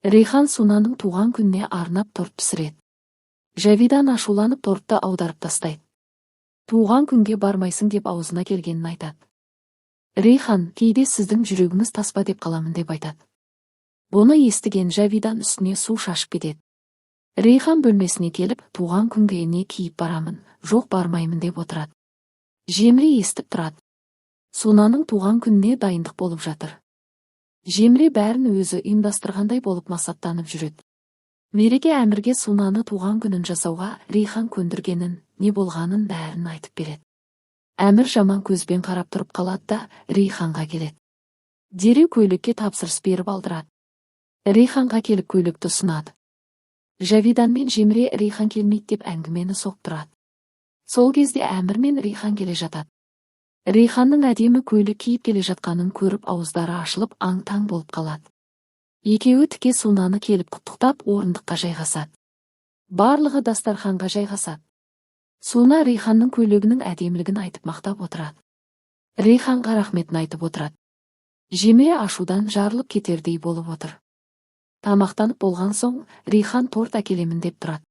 Рейхан Сунаның туған күніне арнап торт пісіреді. Жавидан ашуланып, тортты аударып тастайды. Туған күнге бармайсың деп аузына келгенін айтады. Рейхан: «Кейде сіздің жүрегіңіз таспа деп қаламын», – деп айтады. Бұны естіген Жавидан үстіне су шашып кетеді. Рейхан бөлмесіне келіп, туған күнге не киіп барамын, жоқ, бармаймын деп отырады. Жемре естіп тұрады. Сунаның туған күніне дайындық болып жатыр. Жемре бәрін өзі ұйымдастырғандай болып масаттанып жүреді. Мереке Әмірге Сунаны туған күнін жасауға Рейхан көндіргенін, не болғанын, бәрін айтып береді. Әмір жаман көзбен қарап тұрып қалады да, Рейханға келеді. Дереу көйлекке тапсырыс беріп алдырады. Рейханға келіп, көйлекті ұсынады. Жавидан мен Жемре Рейхан келмейді деп әңгімені соқтырады. Сол кезде Әмір мен Рейхан келе жатады. Рейханның әдемі көйлек киіп келе жатқанын көріп, ауыздары ашылып, аң-таң болып қалады. Екеуі тіке Сунаны келіп құттықтап, орындыққа жайғасады. Барлығы дастарханға жайғасады. Суна Рейханның көйлегінің әдемілігін айтып, мақтап отырады. Рейханға рахметін айтып отырады. Жемре ашудан жарылып кетердей болып отыр. Тамақтанып болған соң, Рейхан торт әкелемін деп тұрады.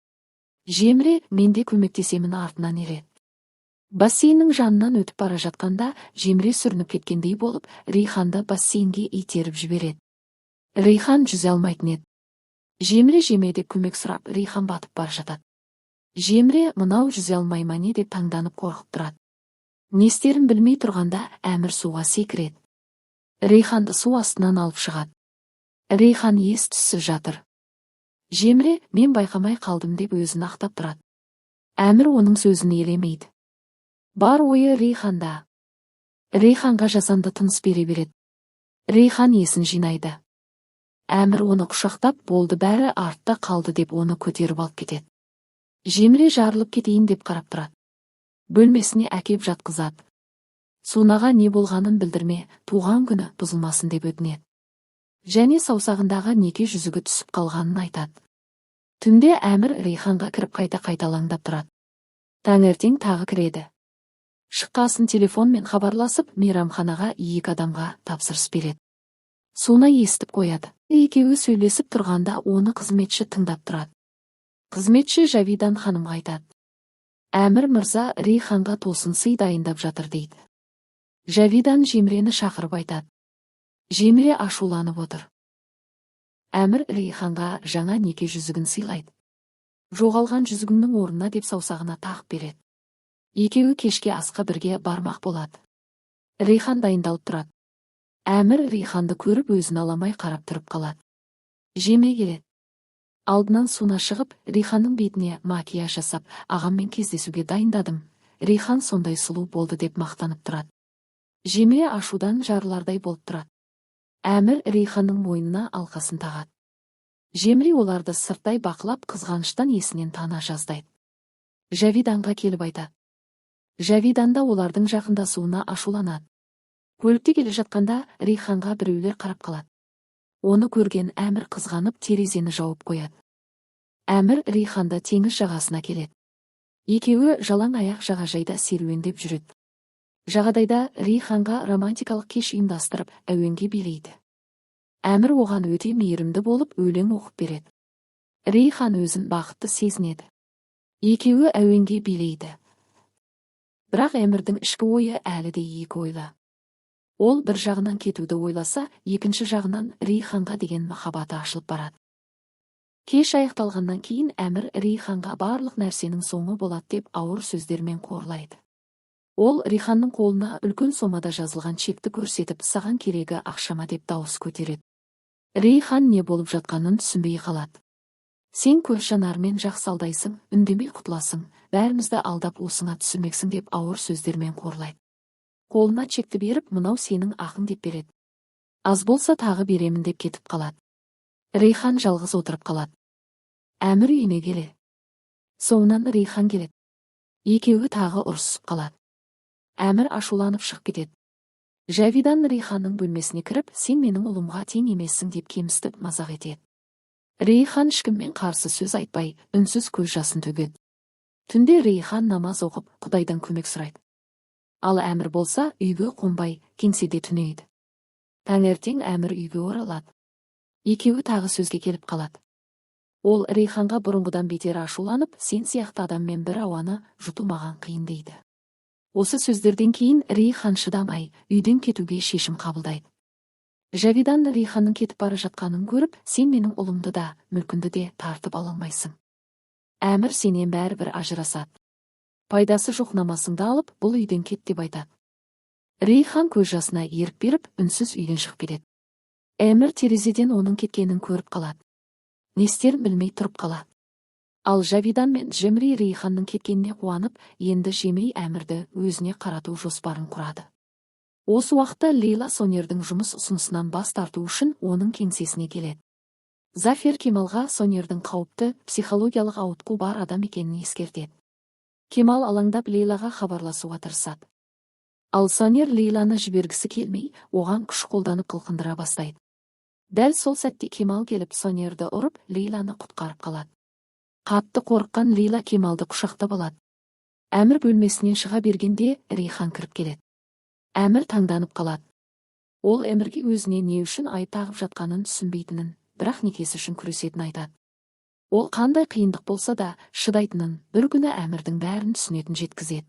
Жемре мен де көмектесемін, артынан ереді. Бассейннің жанынан өтіп бара жатқанда, Жемре сүрініп кеткендей болып, Рейханды бассейнге итеріп жібереді. Рейхан жүзе алмайтын еді. Жемре жеме деп көмек сұрап, Рейхан батып бара жатады. Жемре мынау жүзе алмай ма, не деп таңданып, қорқып тұрады. Не істерін білмей тұрғанда, Әмір суға секіреді. Рейханды су астынан алып шығады. Рейхан ес түссіз жатыр. Жемре мен байқамай қалдым деп өзін ақтап тұрады. Әмір оның сөзін елемейді. Бар ойы Рейханда. Рейханға жасанды тыныс бере береді. Рейхан есін жинайды. Әмір оны құшақтап, болды, бәрі артта қалды деп, оны көтеріп алып кетеді. Жемре жарылып кетейін деп қарап тұрады. Бөлмесіне әкеп жатқызады. Сунаға не болғанын білдірме, туған күні бұзылмасын деп өтінеді. Және саусағындағы неке жүзігі түсіп қалғанын айтады. Түнде Әмір Рейханға кіріп, қайта-қайта алаңдап тұрады. Таңертең тағы кіреді. Шыққасын телефонмен хабарласып, мейрамханаға екі адамға тапсырыс береді. Суна естіп қояды. Екеуі сөйлесіп тұрғанда, оны қызметші тыңдап тұрады. Қызметші Жавидан ханымға айтады. Әмір мырза Рейханға тосын сый дайындап жатыр дейді. Жавидан Жемрені шақырып айтады. Жемре ашуланып отыр. Әмір Рейханға жаңа неке жүзігін сыйлайды. Жоғалған жүзігіңнің орнына деп, саусағына тағып береді. Екеуі кешке асқа бірге бармақ болады. Рейхан дайындалып тұрады. Әмір Рейханды көріп, өзін аламай қарап тұрып қалады. Жемре келеді. Алдынан Суна шығып, Рейханның бетіне макияж жасап, ағаммен кездесуге дайындадым. Рейхан сондай сұлу болды деп мақтанып тұрады. Жемре ашудан жарылардай болып тұрады. Әмір Рейханның мойнына алқасын тағады. Жемре оларды сырттай бақылап, қызғаныштан есінен тана жаздайды. Жавиданға келіп айтады. Жавидан да олардың жақындасуына ашуланады. Көлікте келе жатқанда, Рейханға біреулер қарап қалады. Оны көрген Әмір қызғанып, терезені жауып қояды. Әмір Рейханды теңіз жағасына келеді. Екеуі жалаң аяқ жағажайда серуендеп жүреді. Жағадайда Рейханға романтикалық кеш ұйымдастырып, әуенге билейді. Әмір оған өте мейірімді болып, өлең оқып береді. Рейхан өзін бақытты сезінеді. Екеуі әуенге билейді. Бірақ Әмірдің ішкі ойы әлі де екі ойлы. Ол бір жағынан кетуді ойласа, екінші жағынан Рейханға деген махаббаты ашылып барады. Кеш аяқталғаннан кейін, Әмір Рейханға барлық нәрсенің соңы болады деп, ауыр сөздермен қорлайды. Ол Рейханның қолына үлкен сомада жазылған чекті көрсетіп, саған керегі ақшама деп дауыс көтереді. Рейхан не болып жатқанын түсінбей қалады. Сен көз жанармен жақсы алдайсың, үндемей құтыласың, бәрімізді алдап, осыңа түсірмексің деп, ауыр сөздермен қорлайды. Қолына чекті беріп, мынау сенің ақың деп береді. Аз болса, тағы беремін деп кетіп қалады. Рейхан жалғыз отырып қалады. Әмір үйіне келеді. Соңынан Рейхан келеді. Екеуі тағы ұрысып қалады. Әмір ашуланып шығып кетеді. Жавидан Рейханның бөлмесіне кіріп, сен менің ұлымға тең емессің деп кемсітіп, мазақ етеді. Рейхан ешкіммен қарсы сөз айтпай, үнсіз көз жасын төгеді. Түнде Рейхан намаз оқып, Құдайдан көмек сұрайды. Ал Әмір болса, үйге қонбай, кеңседе түнейді. Таңертең Әмір үйге оралады. Екеуі тағы сөзге келіп қалады. Ол Рейханға бұрынғыдан бетер ашуланып, сен сияқты адаммен бір ауаны жұту маған қиын дейді. Осы сөздерден кейін Рейхан шыдамай, үйден кетуге шешім қабылдайды. Жавидан Рейханның кетіп бара жатқанын көріп, сен менің ұлымды да, мүлкімді де тартып ала алмайсың. Әмір сенен бәрібір ажырасады. Пайдасы жоқ намасыңды алып, бұл үйден кет деп айтады. Рейхан көз жасына ерік беріп, үнсіз үйден шығып кетеді. Әмір терезеден оның кеткенін көріп қалады. Не істерін білмей тұрып қалады. Ал Жавидан мен Жемри Рейханның кеткеніне қуанып, енді жемей Әмірді өзіне қарату жоспарын құрады. Осы уақытта Лейла Сонердің жұмыс ұсынысынан бас тарту үшін оның кеңсесіне келеді. Зафер Кемалға Сонердің қауіпті психологиялық ауытқу бар адам екенін ескертеді. Кемал алаңдап Лейлаға хабарласуға тырысады. Ал Сонер Лейланы жібергісі келмей, оған күш қолданып қылқындыра бастайды. Дәл сол сәтте Кемал келіп Сонерді ұрып, Лейланы құтқарып қалады. Қатты қорыққан Лейла Кемалды құшақтап алады. Әмір бөлмесінен шыға бергенде Рейхан кіріп келеді. Әмір таңданып қалады. Ол Әмірге өзіне не үшін айып тағып жатқанын түсінбейтінін, бірақ некесі үшін күресетінін айтады. Ол қандай қиындық болса да шыдайтынын, бір күні Әмірдің бәрін түсінетінін жеткізеді.